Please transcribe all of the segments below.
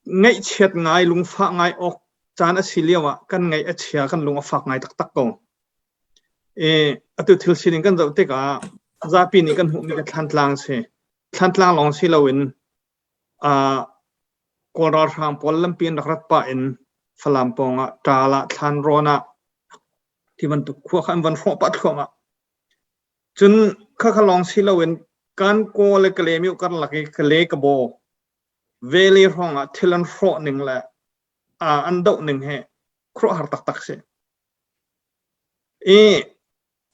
Ngaihchiat ngai, lungfah ngai awk caan a si lio ah kan ngaih a chia, kan lung a fak ngai taktak ko. I atu thil sining kan zoh tikah zapi nih kan hmuhmi ka Thlantlang si. Thlantlang lawng si loin uh, Kawl ralhrang pawl lampi an rak rat pah in Falam pawng ah Ṭaal ah Thlanrawn ah ti bantuk khua kha an van hrawh pah thluahmah. Cun khakha lawng si loin kan Kaw le Kalaymyo karlak i Kale Kabaw vele hrawng ah thil an hrawh ning le uh, an doh ning hi khuaruahhar taktak si. I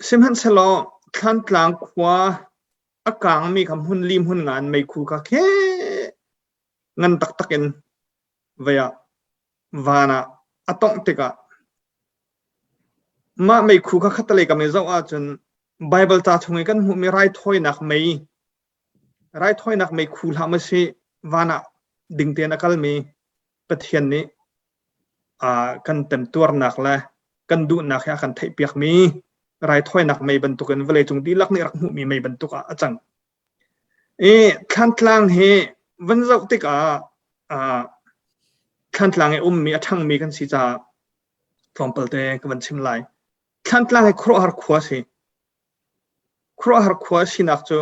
sihmanhsehlaw Thlantlang khua a kangmi kha hmun li hmun nga in meikhu kha khe ngan taktak in vei ah van ah a tongh tikah mah meikhu kha khattelei kam i zoh ahcun Baibal ca chung i kan hmuhmi raithawinak mei raithawinak meikhu hlah maw si van ah ding tein a kalmi Pathian nih kan temtuarnak le kan duhnak he a kan theihpiakmi raithawinak mei bantukin vawleicung dihlak nih rak hmuhmi mei bantuk ah a cang. I Thlantlang hi van zoh tikah Thlantlang i ummi a ṭhangmi kan si caah tlawmpal te ka van chim lai. Thlantlang hi khuaruahhar khua a si. Khuaruahhar khua a sinak cu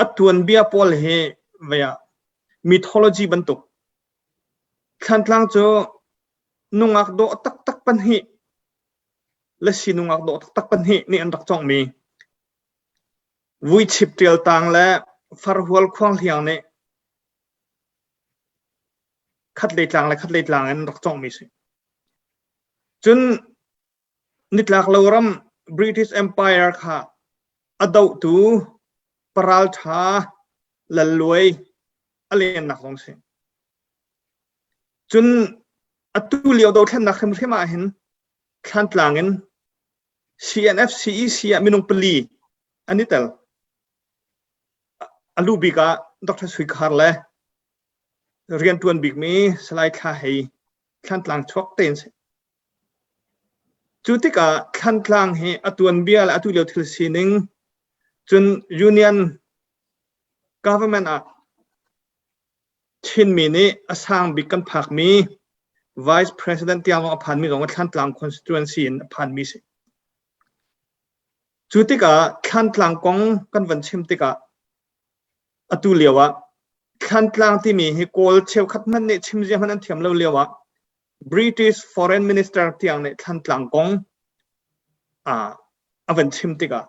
a tuanbia pawl hi vei ah mythology bantuk Thlantlang cu nungak dawh taktak pahnih Lasi nungak dawh taktak pahnih nih an rak cawnghmi Vuichip ṭialtang le Farhual Khuanghliang nih khatlei tlang le khatlei tlang in rak cawnghmi si. Cun nitlak lo ram British Empire kha a dohtu paralṭha Lalluai a lennak zong si. Cun atu lio dothlennak hrimhrim ah hin Thlantlang in CNF CEC ah minung pali an i tel. A lu bik ah Dr. Sui Khar le rianṭuan bikmi Salai Thla Hei Thlantlang chuak tein si. Cu tikah Thlantlang hi a tuanbia le atu lio thil sining cun Union government ah Chinmi nih a sang bik kan phakmi Vice President tiang zong a phanmi zong Thlantlang constituency in a phanmi si. Cu tikah Thlantlang kong kan van chim tikah atu lio ah Thlantlang timi hi Kawl cheukhat hmanh nih chim zia hmanh an thiam lo lio ah British Foreign Minister tiang nih Thlantlang kong a van chim tikah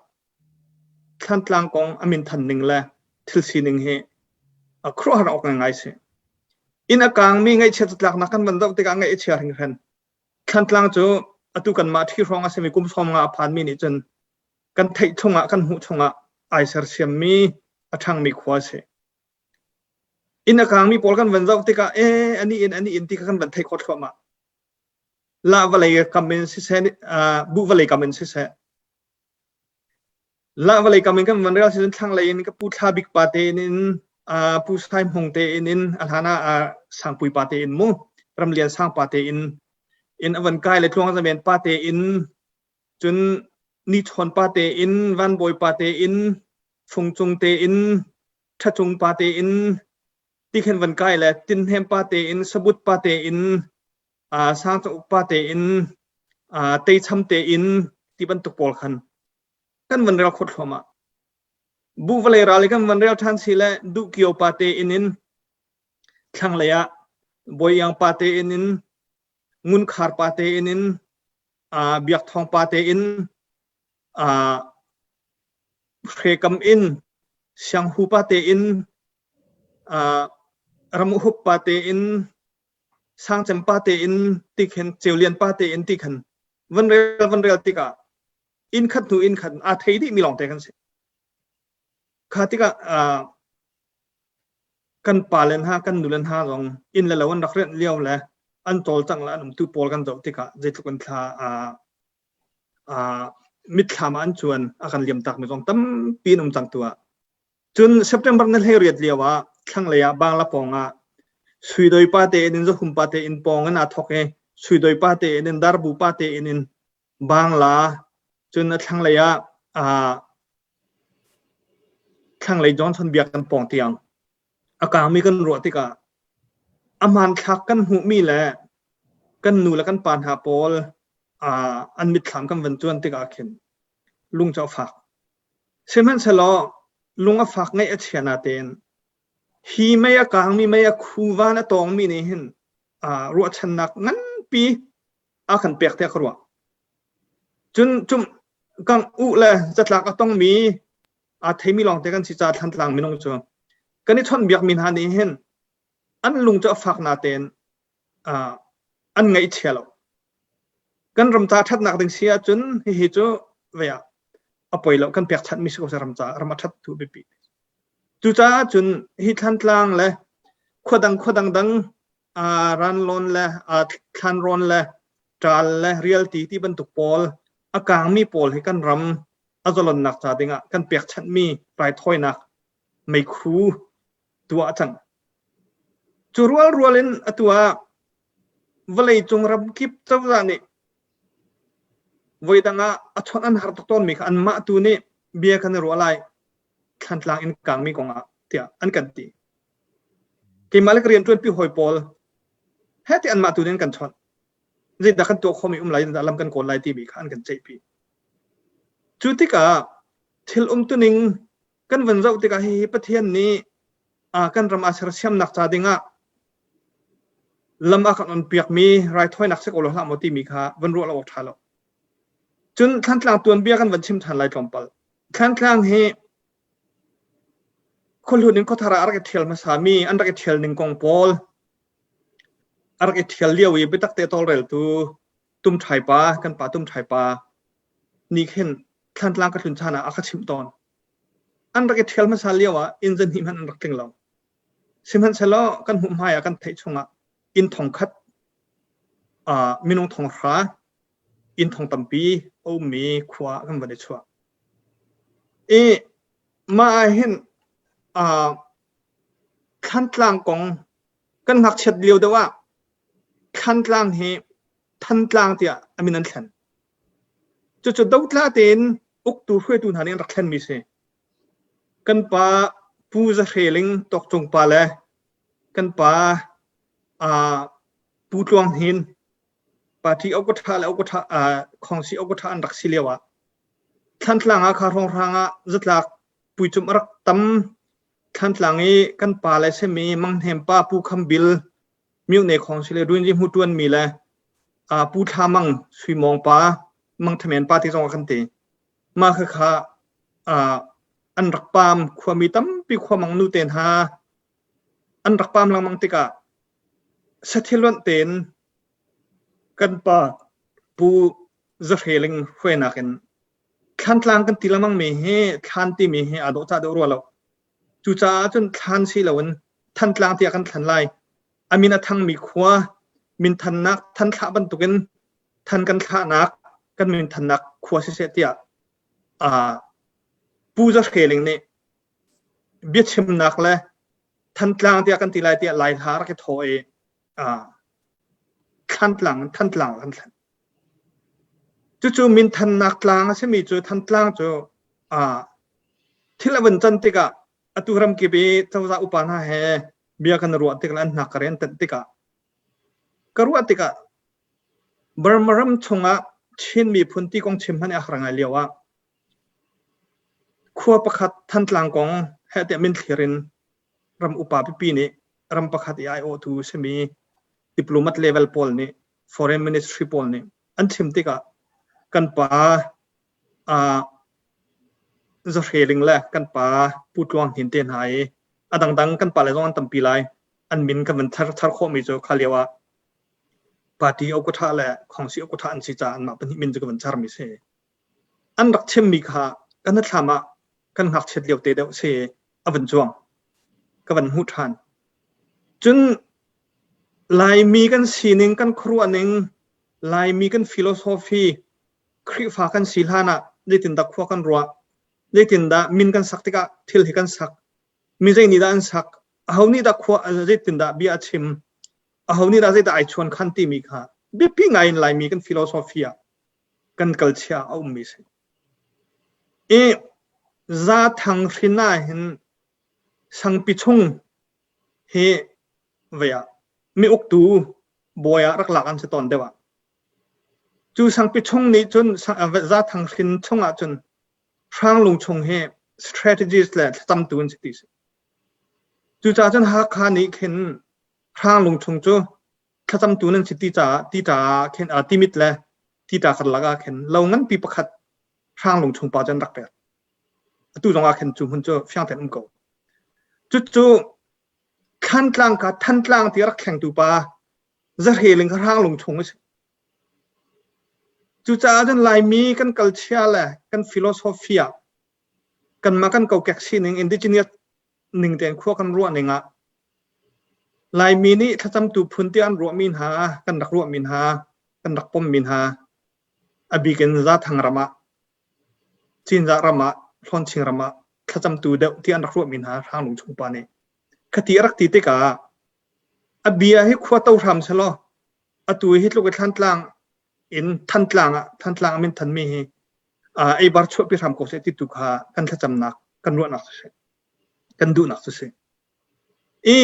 Thlantlang kong a minthan ning le thil sining hi a khuaruahhar awk ngai si. Inn a kaangmi ngaihchiat catlaknak kan van zoh tikah ngaih a chia hringhran. Thlantlang cu atu kanmah ṭhi hrawng a simi kum 50 a phanmi nih cun kan theih chungah kan hmuh chungah ai sersiammi a ṭhangmi khua a si. Inn a kaangmi pawl kan van zoh tikah ee ani in ani in ti kha kan van theih khawh thluahmah. La vawlei kam in siseh, buh vawlei kam in siseh, la vawlei kam in kan van rel si thlanglei in ka pu Thla Bik pa te in in Pu Sai Hmung te in in a hlan ah Sangpui pa te in mu Ramlian Sang pa te in in a van kai le Tluang Zamen pa te in cun Nichawn pa te in Van Bawi pa te in Fungcung te in Ṭhacung pa te in tikhin van kai le Tinhnem pa te in Sabut pa te in Sangcauk pa te in Teicham te in ti bantuk pawl khan kan van rel khawt thluahmah. Bu vawlei ral i kan van rel ṭhan si le Duhkio pa te in in thlanglei ah Bawi Iang pa te in in Ngunkhar pa te in in Biak Thawng pa te in Hrekam in Sianghu pa te in Ramuhup pa te in Sangcem pa te in ti khin Ceulian pa te in ti khan van rel van rel tikah inn khat hnu inn khat aa thei dih mi lawng te kan si. Kha tikah kan pa le hna kan nu le hna zong inn le lo an rak rianh lio le an cawlcangh le an umtu pawl kan zoh tikah zeitluk in thla mitthlam ah an cuan a kan liam tak mi zong tampi an um cang tu ah cun September na hlei riat lio ah thlanglei ah Bangla pawng ah Suidoi pa te in Zahum pa te in pawng in aa thok i Suidoi pa te in Darbu pa te in in Bangla cun a thlanglei ah thlanglei Johnson biak kan pawng tiang a kangmi kan ruah tikah. A hmanthlak kan hmuhmi le kan nu le kan pa hna pawl an mitthlam kan van cuan tikah khin lung cu a fak. Sihmanhsehlaw lung a fak ngaih a chia natein hi mei a kaangmi mei a khu van a tawngmi nih hin ruahchannak nganpi a kan pek tiah ka ruah. Cun cum kang uh le zatlak a tongmi aa theimi lawngte kan si ca Thlantlang minung cu kan i chawnhbiakmi hna nih hin an lung cu a fak natein an ngaihchia lo. Kan ram ca ṭhatnak ding si ahcun hihi cu vei ah a poi lo kan pekchanhmi si ko seh ram ca ram a ṭhat tu biapi. Cucaah cun hi Thlantlang le khuadang khuadang dang ranlawn le thlanrawn le ṭal le rialti ti bantuk pawl a kaangmi pawl hi kan ram a zalonnak ca dingah kan pekchanhmi raithawinak meikhu tuah a cang. Cu rualrual in atu ah vawleicung ramkip cozah nih voidang ah a chawnh an har tuk tawnmi kha anmah tu nih bia kan i ruah lai Thlantlang in kaangmi kongah tiah an kan ti. Keimah le ka rianṭuanpi hawi pawl he ti anmah tu nih an kan chawnh. Zeidah kan tuah khawhmi um lai, zeidah lam kan kawl lai timi kha an kan ceihpi. Cu tikah thil umtuning kan van zoh tikah hihi Pathian nih kan ram aa sersiamnak ca dingah lam a kan onpiakmi raithawinak si ko lo hlah maw timi kha van ruah lo awk ṭha lo. Cun Thlantlang tuanbia kan van chim ṭhan lai tlawmpal. Thlantlang hi khuahlun in khuathar ah a rak i ṭhial hmasami an rak i ṭhial ning kong pawl a rak i ṭhial lio i biatak te tawlreltu Tumṭhai pa kan pa Tumṭhai pa nih khin Thlantlang ka tlun chan ah a ka chimh tawn. An rak i ṭhial hmasa lio ah inn zahnih hmanh an rak tling lo. Sihmanhsehlaw kan hmuh hmai ah kan theih chungah inn thong khat minung thong hra inn thong tampi a ummi khua ah kan van i chuah. I mah ah hin Thlantlang kong kan ngakchiat lio deuh ah Thlantlang hi Thantlang tiah a min an thlen. Cucu dotla tein uktu hruaitu hna nih an rak thlenmi si. Kan pa Pu Za Hre Ling Tawkcung pa le kan pa Pu Tluang Hnin party okawṭha le okawṭha khongsi okawṭha an rak si lio ah Thlantlang ah kha hrawnghrang ah zatlak puicum a rak tam. Thlantlang i kan pa le simi Mang Hnem pa Pu Kham Bil Myone khongsi le Ruinzi hmu ṭuanmi le Pu Thla Mang Sui Mawng pa Mang Thamen pa ti zong ah kan ti. Mah khakha an rak paam khuami tampi khuamang nu te hna an rak paam lengmang tikah sathil luanh tein kan pa Pu Za Hre Ling hruainak in Thlantlang kan ti lengmang mi hi thlan timi hi aa dawhcah deuh rua lo. Cucaah cun thlan si loin Thantlang tiah kan thlan lai. A min a thangmi khua minthannak thanthlah bantukin than kan thlahnak kan minthannak khua siseh tiah Pu Za Hre Ling nih biachimnak le Thantlang tiah kan ti lai tiah Lai hla rak i thawh i Thlantlang in Thantlang kan thlen. Cucu minthannak tlang a simi cu Thantlang cu thil a vun can tikah atu ramkip i cozah upa hna he bia kan ruah tik le an hnak ka rian tenh tikah ka ruah tikah Burma ram chungah Chin miphun ti kong chim hmanh i a har ngai lio ah khua pakhat Thantlang kong heh tiah minthlir in ram upa pipi nih ram pakhat i aiawhtu simi diplomat level pawl nih foreign ministry pawl nih an chim tikah kan pa Za Hre Ling le kan pa Pu Tluang Hnin te hna i a dangdang kan pale zong an tampi lai an min kan van thar thar khawhmi cu kha lio ah party okutha le khongsi okutha an si caah anmah pahnih min cu ka van charmi si. An rak chimmi kha kan hnathlam ah kan ngakchiat lio te deuh si a van cuang. Ka van hmuh ṭhan. Cun Laimi kan sining, kan khuaruahning, Laimi kan philosophy, Khrihfa kan si hlan ah zeitindah khua kan ruah, zeitindah min kan sak tikah thil hi kan sak, mi zei nih dah an sak, aho nih dah khua zeitindah bia a chim, aho nih dah zeidah ai chuan khan timi kha biapi ngai in Laimi kan philosophy ah kan kalchia a ummi si. I Zathang hrin ah hin Sangpi chung hi vei ah. Mi uktu bawi ah rak lak an si tawn deuh ah. Cu Sangpi chung nih cun Zathang hrin chung ah cun Hranglung chung hi strategist le thlacamtu an si ti si. Cucaah cun Hakha nih khin Hranglung chung cu thlacamtu nan si ti caah ti caah khin Timit le Tita karlak ah khin lo nganpi pakhat Hranglung chung pa cu an rak pek. Atu zong ah khin cu hmun cu fiang tein um ko. Cucu Thlantlang ka Thantlang ti a rak thlengtu pa Zahrel in ka Hranglung chung a si. Cucaah cun Laimi kan culture le kan philosophy ah kanmah kan kokek sining indigenous ning tein khua kan ruah ning ah Laimi nih thlacamtu phun tiah an ruahmi hna, kan rak ruahmi hna, kan rak pommi hna, a bik in Zathang ram ah, Cinzah ram ah, Hlawnching ram ah thlacamtu deuh tiah an rak ruahmi hna Hranglung chung pa nih khati a rak ti tikah a bia hi khua to hram selaw atu hi tluk i Thlantlang in Thantlang ah Thantlang min thanmi hi eibar chuahpi hram ko seh ti tu kha kan thlacamnak kan ruahnak cu si kan duhnak cu si i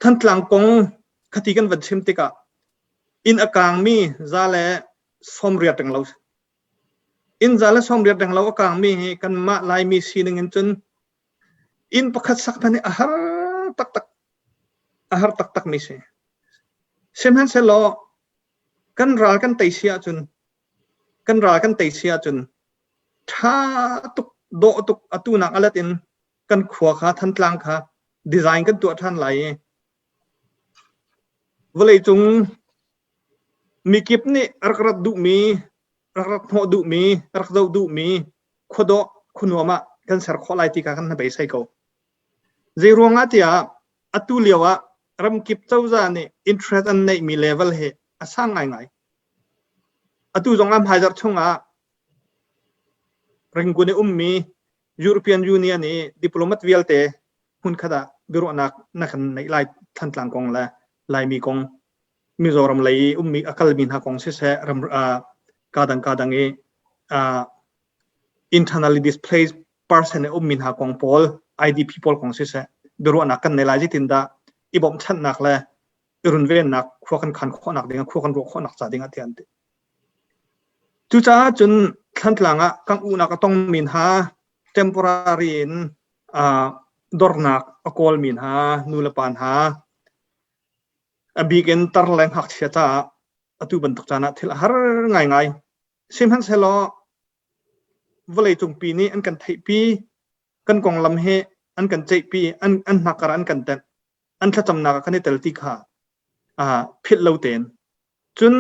Thantlang kong khati kan van chim tikah inn a kaangmi za le 80 reng lo inn za le 80 reng lo a kaangmi hi kanmah Laimi sining in cun inn pakhat sak hmanh hi a har taktak a har taktak mi si sihmanhsehlaw kan ral kan tei si ahcun kan ral kan tei si ahcun ṭha tuk dawh tuk atu nak alat in kan khua kha Thantlang kha design kan tuah ṭhan lai i vawleicung mikip nih rak rat duhmi rak rat hnawh duhmi rak zoh duhmi khuadawh khuanuam ah kan ser khawh lai ti kha kan hnabeisei ko. Zei ruangah tiah atu lio ah ramkip cozah nih interest an neihmi level hi a sang ngaingai. Atu zong ah hmaizarh chungah Rangoon i ummi European Union i diplomat vialte hmunkhat ah biaruahnak na kan neih lai Thantlang kong le Laimi kong Mizoram lei i ummi a kalmi hna kong siseh ram kadang kadang i internally displaced person i ummi hna kong pawl IDP pawl kong siseh biaruahnak kan nei lai zeitindah i bawmhchanhnak le i runvennak khua kan khan khawhnak ding khua kan ruah khawhnak ca ding ah tiah an ti. Cucaah cun Thlantlang ah kangh uhnak a tongmi hna temporary in dornak a kawlmi hna nulepa hna a bik in tar le ngakchia caah atu bantuk caan ah thil a har ngaingai. Sihmanhsehlaw vawleicung pi nih an kan theihpi, kan konglam hi an kan ceihpi, an an hnakkar an kan tenh. An thlacamnak ah kan i tel ti kha philh lo tein cun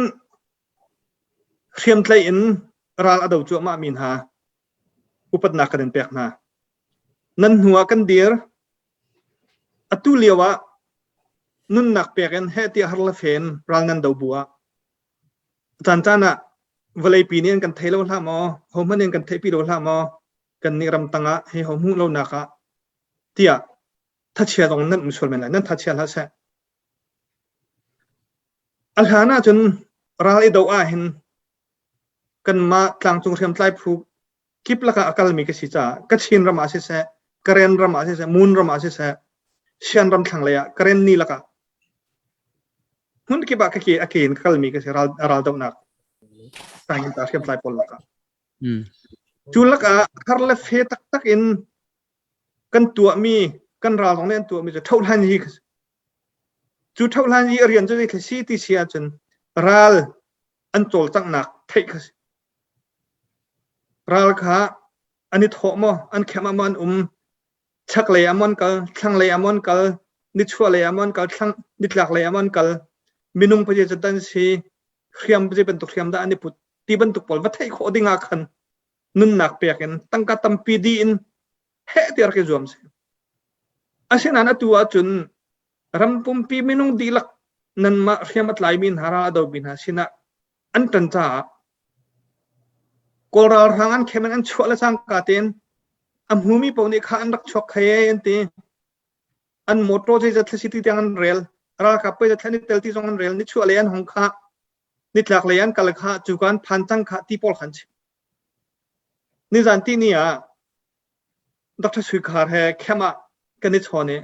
hriamtlaih in ral a do cuahmah mi hna upatnak kan in pek hna. Nan hnu ah kan dir. Atu lio ah nunnak pek in heh tiah har le fen ral nan do bu ah caan caan ah vawleipi nih an kan thei lo hlah maw, hohmanh in kan theihpi lo hlah maw, kan nih ramtang ah hei ho hmuh lonak ah tiah thachia zong nan um sual men lai nan thachia hlah seh a hlan ahcun ral i doh ah hin kanmah tlangcung hriamtlai phu kip lakah a kalmi ka si caah Kachin ram ah siseh Karen ram ah siseh Mun ram ah siseh Shan ram thlanglei ah Karen ni lakah hmun kip ah ka ke a ke in ka kalmi ka si ral ral dohnak ta hriamtlai pawl lakah cu lakah har le fe taktak in kan tuahmi kan ral zong nih an tuahmi cu thohlan hi cu thohlan hi a rian cu zei si ti si ahcun ral an cawlcanghnak theih kha si ral kha an i thawh maw an khem ah maw an um chaklei ah maw an kal thlanglei ah maw an kal nichuahlei ah maw an kal thlang nitlaklei ah maw an kal minung pa cu dan si hriam zei bantuk hriam dah an i put ti bantuk pawl va theih khawh ding ah khan nunnak pek in tangka tampi di in heh ti rak i zuam si. Asinain atu ahcun ram pumpi minung dihlak nanmah hriam a tlaimi hna ral a domi hna sinah an ṭan caah Kawl ralhrang an khem in an chuah le cangka tein a hmumi paoh nih kha an rak chuak khai ee an ti. An motor zeizat thla si ti tiang an rel. Ralkap pei thla ni tel ti zong an rel. Nichuah lei an hong kha nitlak lei an kal kha cu kan phan cang kha ti pawl khan chim. Nizan tihni ah Dr. Sui Khar he camp ah kan i chawn i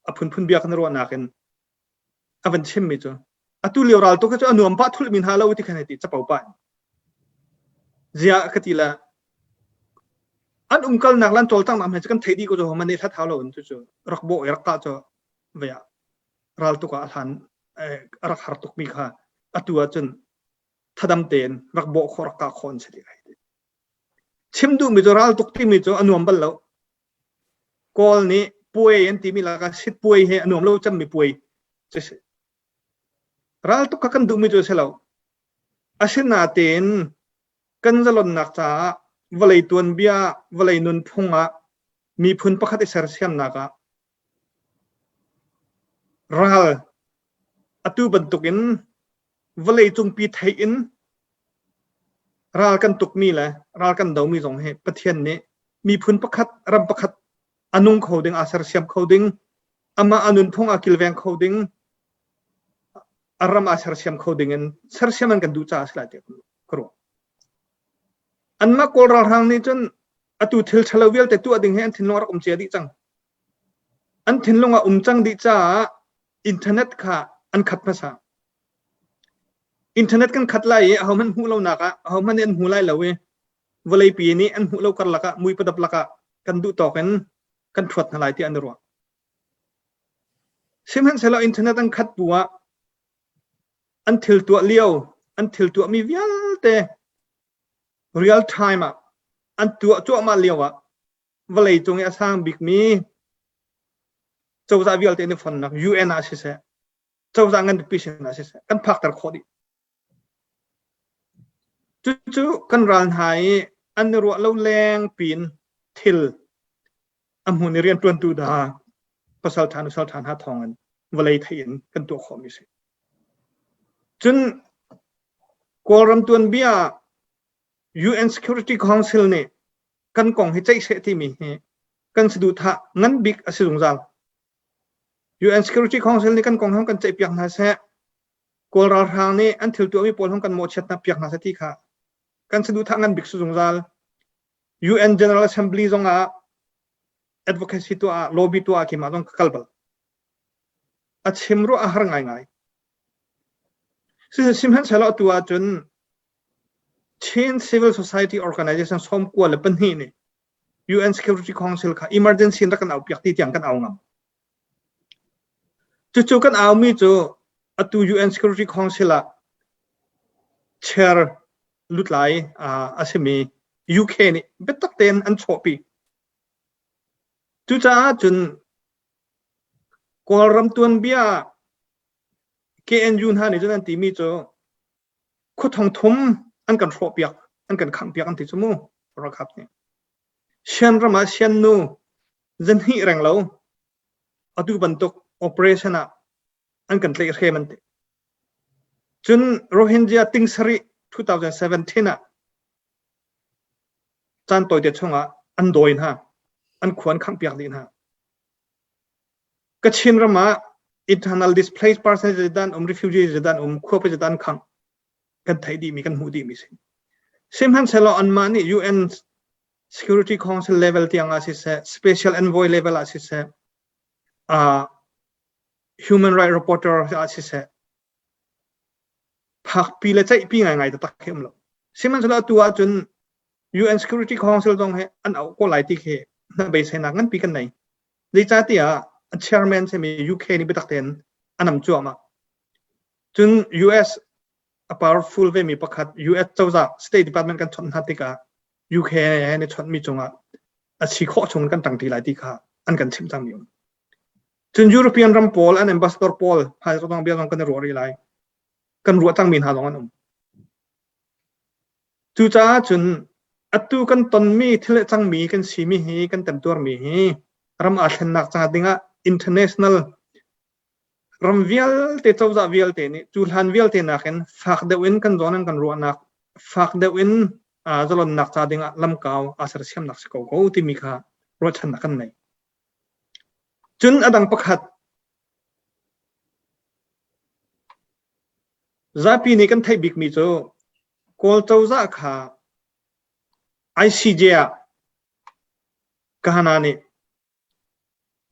a phunphun bia kan ruahnak in. A van chimmi cu atu lio ral tuk cu a nuam pah thulh mi hna lo ti khan ti capo pa zia ka ti la an umkalnak lan cawlcanghnak hme cu kan theih dih ko cu man hlat hau lo in cu cu rak bawh i rak kah cu vea ral tuk ah a hlan a rak har tuk mi kha atu ah cun thadam tein rak bawh khawh rak kah khawh an si ti ai chim duh mi cu ral tuk timi cu a nuam bal lo Kawl nih puai an timi lakah sit puai hi a nuam lo cemmi puai cu si. Raltuk kha kan duhmi cu a si lo. Asinain kan zalonnak caah vawlei tuanbia, vawlei nunphung ah miphun pakhat i sersiamnak ah ral atu bantukin vawlei cungpi theih in ral kan tukmi le ral kan domi zong hi Pathian nih miphun pakhat ram pakhat a nung kho ding aa sersiam kho ding amah a nunphung a kilveng kho ding a ram aa sersiam kho ding in sersiam an kan duh caah a si lai tiah ka ruah. Anmah Kawl ralhrang nih cun atu thil ṭhalo vialte tuah ding hi an thinlung a rak um cia dih cang. An thinlung a um cang dih caah internet kha an khat hmasa. Internet kan khat lai i ahohmanh hmuh lonak ah ahohmanh nih an hmu lai lo i vawleipi nih an hmuh lo karlak ah mui padap lakah kan duh tawk in kan ṭhuat hna lai tiah an i ruah. Sihmanhsehlaw internet an khat bu ah an thil tuah lio, an thil tuahmi vialte real time ah an tuah cuahmah lio ah vawlei cung i a sang bikmi cozah vialte an i fonnak UN ah siseh, cozah ngan pipi sin ah siseh kan phakter khawh dih. Cucu kan ral hna i an i ruah lo leng pin thil a hmun i rianṭuantu dah pasal ṭha nusal ṭha hna thawng in vawlei thei in kan tuah khawhmi si. Cun Kawlram tuanbia UN Security Council nih kan kong hi ceih seh timi hi kan saduhthah ngan bik a si zungzal. UN Security Council nih kan kong hong kan ceihpiak hna seh, Kawl ralhrang nih an thil tuahmi pawl hong kan mawhchiat hna piak hna seh ti kha kan saduhthah ngan bik si zungzal. UN General Assembly zong ah advocacy tuah ah lobby tuah ah keimah zong ka kal bal. A chim ruah a har ngaingai. Sihmanhsehlaw atu ahcun Chin Civil Society Organization 92 nih UN Security Council kha emergency in rak kan aupiak ti tiang kan au ngam. Cucu kan aumi cu atu UN Security Council ah chair lutlai a simi UK nih biatak tein an chawhpi. Cucaah cun Kawlram tuanbia KNU hna nih cun an timi cu khua thong thum an kan hrawhpiak an kan khanghpiak an ti cu mu ralkap nih Sian ram ah sian nu zanhnih reng lo atu bantuk operation ah an kan tlaih hrem an ti cun Rohingya ting sarih 2017 ah caan tawite chungah an dawi hna an khua an khanghpiak dih hna Kachin ram ah internal displaced person zeidah an um, refugee zeidah an um, khuapi zeidah an khangh kan theih dihmi kan hmuh dihmi si. Sihmanhsehlaw anmah nih UN Security Council level tiang ah siseh, special envoy level ah siseh, uh, human right reporter ah siseh, phakpi le ceihpi ngaingai taktak khi um lo. Sihmanhsehlaw atu ahcun UN Security Council zong hi an auh ko lai ti khi na beiseinak nganpi kan nei. Zeicahtiah a chairman simi UK nih biatak tein a nam cuahmah. Cun US a powerful vemi pakhat US cozah State Department kan chawnh hna tikah UK he ni chawnhmi cungah a si khawh chung kan ṭangṭi lai ti kha an kan chimh cangmi um. Cun European ram pawl an ambassador pawl hmai zong bia zong kan i ruah rih lai. Kan ruah cangmi hna zong an um. Cucaah cun atu kan tonmi thil le cangmi kan simi hi kan temtuarmi hi ram aa thlennak ca dingah international ram vialte cozah vialte nih cu hlan vialte nakin fak deuh in kan zawn an kan ruahnak fak deuh in zalonnak ca dingah lamkau aa sersiamnak si ko ko timi kha ruahchannak kan nei. Cun a dang pakhat Zapi nih kan theih bikmi cu Kawl cozah kha ICJ ah Ghana nih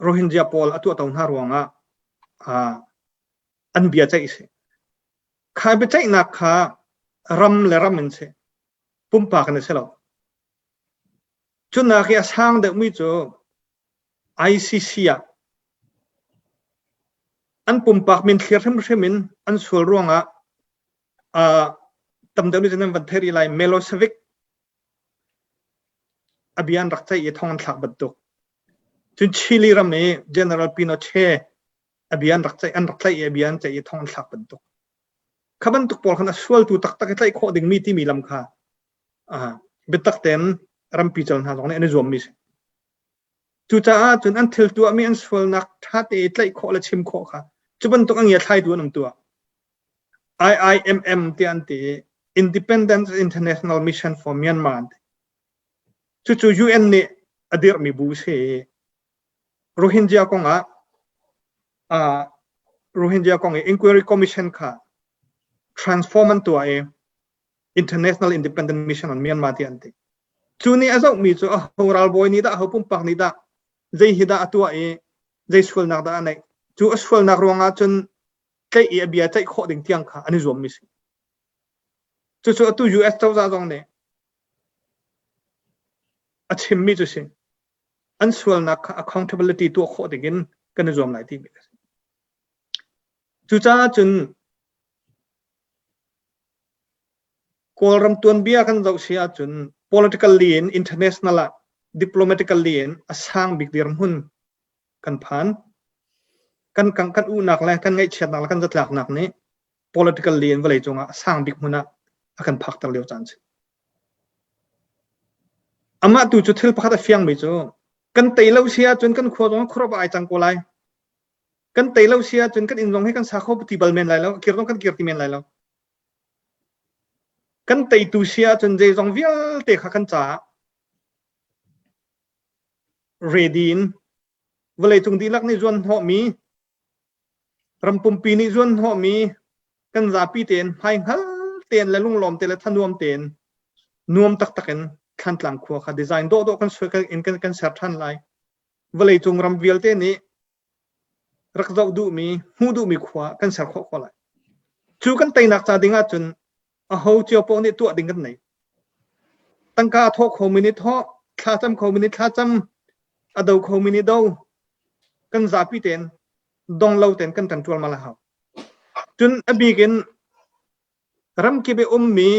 Rohingya pawl a tuahto hna ruangah. An bia ceih si. Kha biaceihnak kha ram le ram in si. Pumpak in a si lo. Cunak i a sang deuhmi cu ICC ah an pumpak min thlir hrimhrim in an sual ruangah uh, tam deuh nih cun an van theih rih lai Milosevic a bia an rak ceih i thong an thlak bantuk. Cun Chile ram i General Pinochet a bia an rak ceih an rak tlaih i a bia an ceih i thong an thlak bantuk. Kha bantuk pawl khan a sualtu taktak i tlaih khawh dingmi timi lam kha uh, biatak tein rampi cal hna zong nih an i zuammi si. Cucaah cun an thil tuahmi an sualnak ṭha te i tlaih khawh le chim khawh kha cu bantuk a ngiathlaitu an um tuah. IIMM tiah an ti i Independent International Mission for Myanmar an ti. Cucu UN nih a dirhmi bu si i Rohingya kong ah uh, Rohingya kong i Inquiry Commission kha transform an tuah i International Independent Mission on Myanmar tiah an ti. Cu nih a zohmi cu aho ralbawi nih dah aho pumpak nih dah zei hi dah a tuah i zei sualnak dah a neih. Cu a sualnak ruangah cun tlaih i a bia ceih khawh ding tiang kha an i zuammi si. Cucu atu US cozah zong nih a chimmi cu si. An sualnak kha accountability tuah khawh ding in kan i zuam lai timi a si. Cucaah cun Kawlram tuanbia kan zoh si ahcun politically in international ah diplomatically in a sang bik dirhmun kan phan. Kan kan kan uhnak le kan ngaihchiatnak le kan zatlaknak nih politically in vawleicung ah a sang bik hmun ah a kan phakter lio caan si. Amah tu cu thil pakhat a fiangmi cu kan tei lo si ahcun kan khua zong khuaruah ai cang ko lai. Kan tei lo si ahcun kan inn zong hi kan sa kho ti bal men lai lo, kir zong kan kir ti men lai lo. Kan teitu si ahcun zeizong vialte kha kan caah ready in vawleicung dihlak nih zuan hnawhmi ram pumpi nih zuan hnawhmi kan zapi tein hmaihngal tein le lunglawm te le thanuam tein nuam taktak in Thlantlang khua kha design dawhdawh kan suai in kan kan ser ṭhan lai. Vawleicung ram vialte nih rak zoh duhmi, hmuh duhmi khua kan ser khawh khawh lai. Cu kan teinak ca ding ahcun aho cio paoh nih tuah ding kan nei. Tangka a thawh khomi nih thawh, thlacam khomi nih thlacam, a do khomi nih do. Kan zapi tein dong lo tein kan ṭan ṭualmal a hau. Cun a bik in ramkip i ummi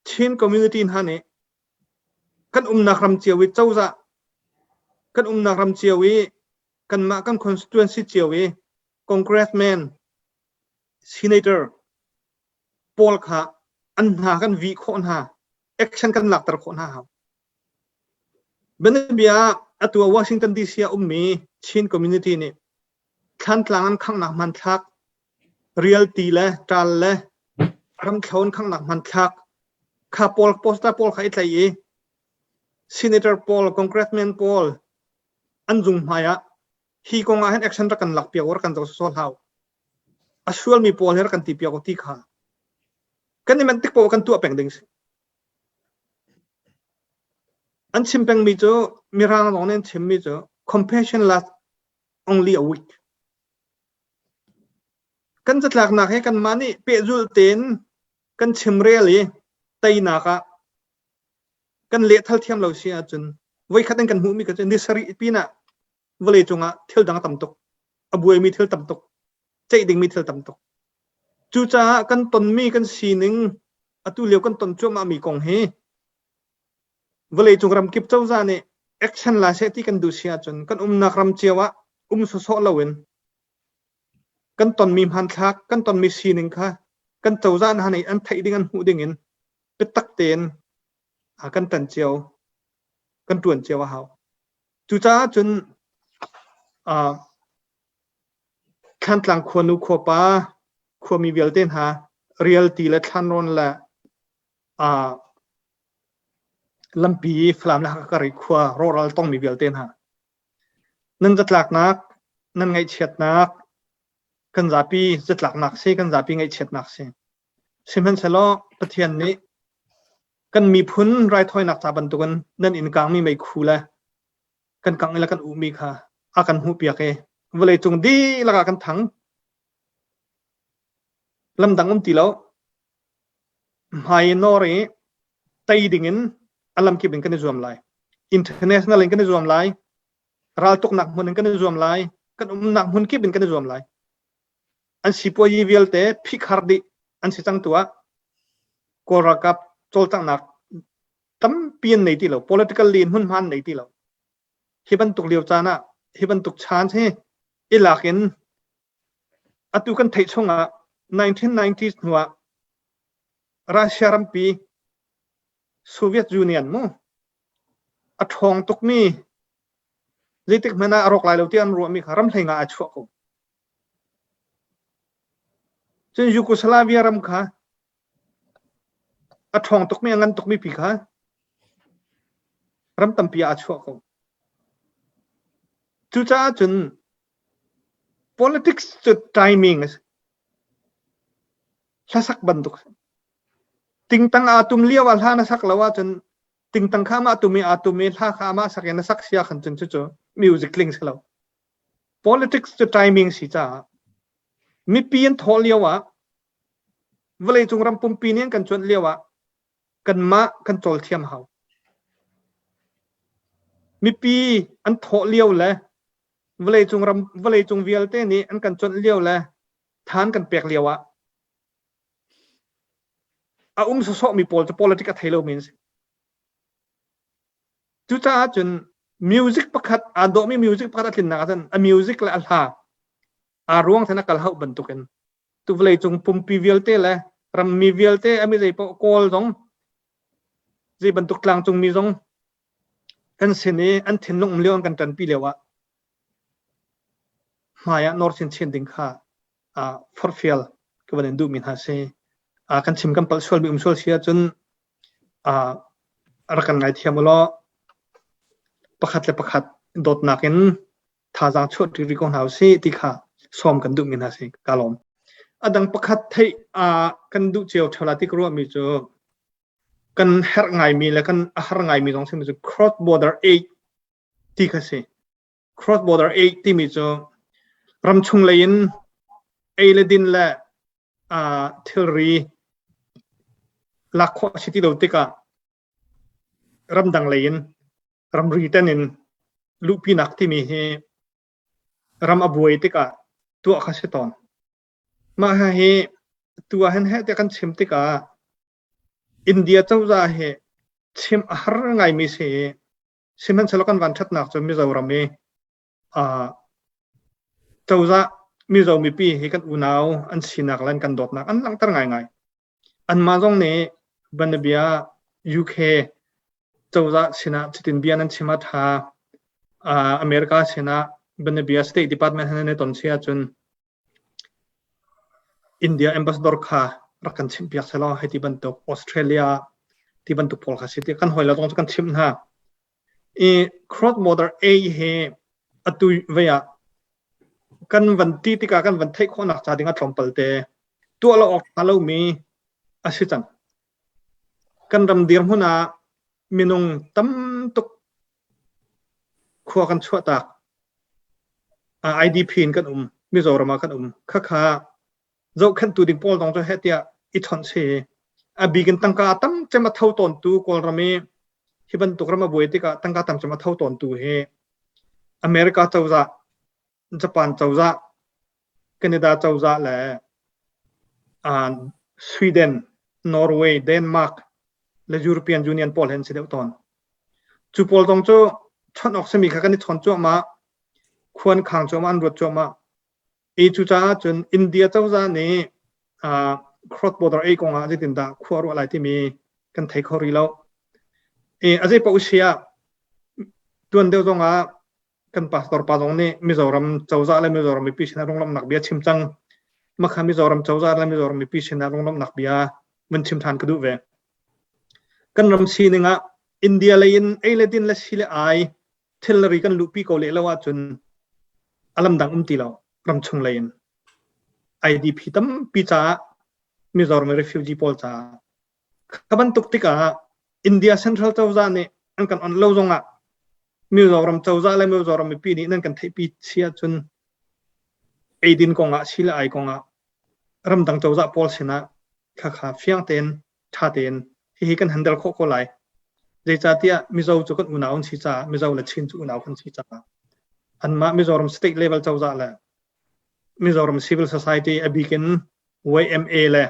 Chin community hna nih kan umnak ram cio i cozah kan umnak ram cio i kanmah kan constituency cio i congressman senator pawl kha an hna kan vih khawh hna action kan lakter khawh hna hau bianabia atu Washington DC ah ummi Chin community nih Thlantlang an khanghnak hmanthlak rialti le ṭal le ramthlo an khanghnak hmanthlak kha pawl poster pawl kha i tlaih i senator pawl congressman pawl an zung hmai ah hi kong ah hin action rak kan lak piak rak kan zoh sawsawh hlah a sualmi pawl hi rak kan ti piak ti kha kan i manh tik paoh kan tuah peng ding si an chim pengmi cu mirang lawng nih an chimmi cu compassion last only a week kan catlaknak he kanmah nih pehzulh tein kan chimrel i teinak ah kan lehthal thiam lo si ahcun voikhat in kan hmuhmi ka cu ni sarih pinah vawlei cungah thil dang tam tuk a buaimi thil tam tuk ceih dingmi thil tam tuk cucaah kan tonmi kan sining atu lio kan ton cuahmahmi kong hi vawleicung ramkip cozah nih action la seh ti kan duh si ahcun kan umnak ram cio ah um sawsawh loin kan tonmi hmanthlak kan tonmi sining kha kan cozah hna nih an theih ding an hmuh ding in biatak tein kan tan cio kan tuan cio a hau cucaah cun Thlantlang khuanu khuapa khuami vialte hna rialti le thlanrawn le lampi Falam le Hakha kar i khua rawhral tongmi vialte hna nan zatlaknak nan ngaihchiatnak kan zapi zatlaknak si kan zapi ngaihchiatnak si sihmanhsehlaw Pathian nih kan miphun raithawinak ca bantukin nan inn kangmi meikhu le kan kangh i le kan uhmi kha a kan hmuhpiak i vawleicung dihlak ah kan thang. Lamdang um ti lo. Hmai in nawr i tei ding in a lamkip in kan i zuam lai. International in kan i zuam lai. Raltuknak hmun in kan i zuam lai. Kan umnak hmun kip in kan i zuam lai. An sipuayi vialte phihkhar dih an si cang tu ah Kawl ralkap cawlcanghnak tampi an nei ti lo. Politically in hmunhma an nei ti lo. Hi bantuk lio caan ah hi bantuk chance hi i lak in atu kan theih chungah 1990s hnuah Russia rampi Soviet Union mu a ṭhawng tukmi zeitik hmanh ah a rawk lai lo tiah an ruahmi kha ram hlei nga a chuah ko. Cun Yugoslavia ram kha a ṭhawng tukmi a ngan tukmi pi kha ram tampi ah a chuah ko. Cucaah cun politics cu timing a si. Hlasak bantuk. Tingtang aa tum lio ah hla na sak lo ahcun tingtang kha amah tum i aa tum i hla kha amah sak in na sak sia khan cun cucu music tling si lo. Politics cu timing si caah mipi an thawh lio ah vawleicung ram pumpi nih an kan cuanh lio ah kanmah kan cawl thiam hau. Mipi an thawh lio le vawleicung ram vawleicung vialte nih an kan cuanh lio le than kan pek lio ah a um sawsawhmi pawl cu politic a thei lomi an si. Cucaah cun music pakhat aa dawhmi music pakhat a tlinnak ahcun a music le a hla aa ruang then a kal hauh bantukin tu vawleicung pumpi vialte le rammi vialte a mi zei paoh kawl zong zei bantuk tlangcung mi zong kan sin i an thinlung um lio an kan ṭanpi lio ah hmai ah nawr chinchin ding kha forhfial ka van in duhmi hna si. Kan chim kan palh sualmi um sual si ahcun rak kan ngaithiam u law pakhat le pakhat dawtnak in thazaang chuah ṭi rih ko hna usih ti kha sawm kan duhmi hna si. Ka lawm. A dang pakhat theih kan duh cio ṭheo la ti ka ruahmi cu kan herh ngaimi le kan a har ngaimi zong simi cu cross border aid ti kha si. Cross border aid timi cu ramchung lei in ei le din le thilri lak khawh a si ti lo tikah ramdang lei in ramri ten in luhpinak timi hi ram a buai tikah tuah kha si tawn. Mah hi tu ah hin heh tiah kan chim tikah India cozah hi chim a har ngaimi si i sihmanhsehlaw kan van ṭhatnak cu Mizoram i cozah Mizo mipi hi kan unau an sinak le an kan dawtnak an langhter ngaingai. Anmah zong nih banabia UK cozah sinah cutin bia nan chim a ṭha. America sinah banabia State Department he nan i ton si ahcun India ambassador kha rak kan chimhpiak selaw hei ti bantuk Australia ti bantuk pawl kha si ti kan hawi le zong cu kan chimh hna. I cross border A hi atu vei ah kan van ti tikah kan van theih khawhnak ca ding ah tlawmpal te tuah lo awk ṭha lomi a si cang. Kan ram dirhmun ah minung tam tuk khua kan chuahtak. IDP in kan um, Mizoram ah kan um. Khakha zohkhenhtu ding pawl zong cu heh tiah i chawnh si. A bik in tangka tam cem a tho tawntu Kawlram i hi bantuk ram a buai tikah tangka tam cem a tho tawntu hi America cozah, Japan cozah, Canada cozah le Sweden, Norway, Denmark le European Union pawl he an si deuh tawn. Cu pawl zong cu chawnh awk simi kha kan i chawn cuahmah, khuan khang cuahmah, an ruat cuahmah. I cucaah cun India cozah nih cross border ei kong ah zeitindah khua ruah lai timi kan thei kho rih lo. I a zei paoh si ah tuan deuh zong ah kan pastor pa zong nih Mizoram cozah le Mizoram mipi sinah lunglawmhnak bia chim cang. Makha Mizoram cozah le Mizoram mipi sinah lunglawmhnak bia vun chim ṭhan ka duh ve. Kan ram sining ah India lei in ei le din le si le ai thilri kan luhpi ko leh lo ahcun a lamdang um ti lo ramchung lei in IDP tampi caah Mizoram refugee pawl caah kha bantuk tikah India Central cozah nih an kan on lo zongah Mizoram cozah le Mizoram mipi nih nan kan theihpi si ahcun eidin kongah si le ai kongah. Ramdang cozah pawl sinah khakha fiang tein ṭha tein hihi kan handle khawh ko lai. Zeicahtiah Mizo cu kan unau an si caah Mizo le Chin cu unau kan si caah anmah Mizoram state level cozah le Mizoram civil society a bik in YMA le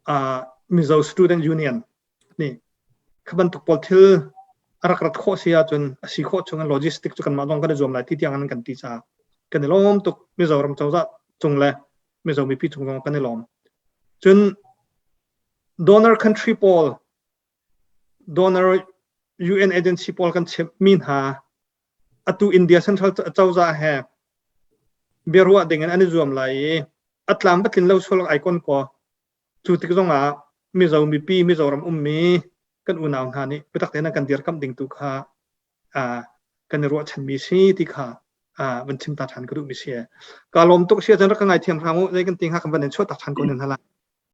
uh, Mizo Student Union nih kha bantuk pawl thil a rak rat khawh si ahcun a si khawh chung in logistic cu kanmah zong kan i zuam lai ti tiang an kan ti caah kan i lawm tuk. Mizoram cozah cung le Mizo mipi cung zong kan i lawm. Cun donor country pawl donor UN agency pawl kan chimhmi hna atu India Central cozah he biaruah ding in an i zuam lai i a tlam va tlin lo sual ai kon kaw Cu tik zongah Mizo mipi, Mizoram ummi kan unau hna nih biatak tein an kan dirkamh ding tu kha kan i ruahchanmi si ti kha van chim ta ṭhan ka duhmi si. Ka lawm tuk si ahcun rak ka ngaithiam hram u. Zei kan ti hnga kan van in chuah tak ṭhan ko ne hna lai.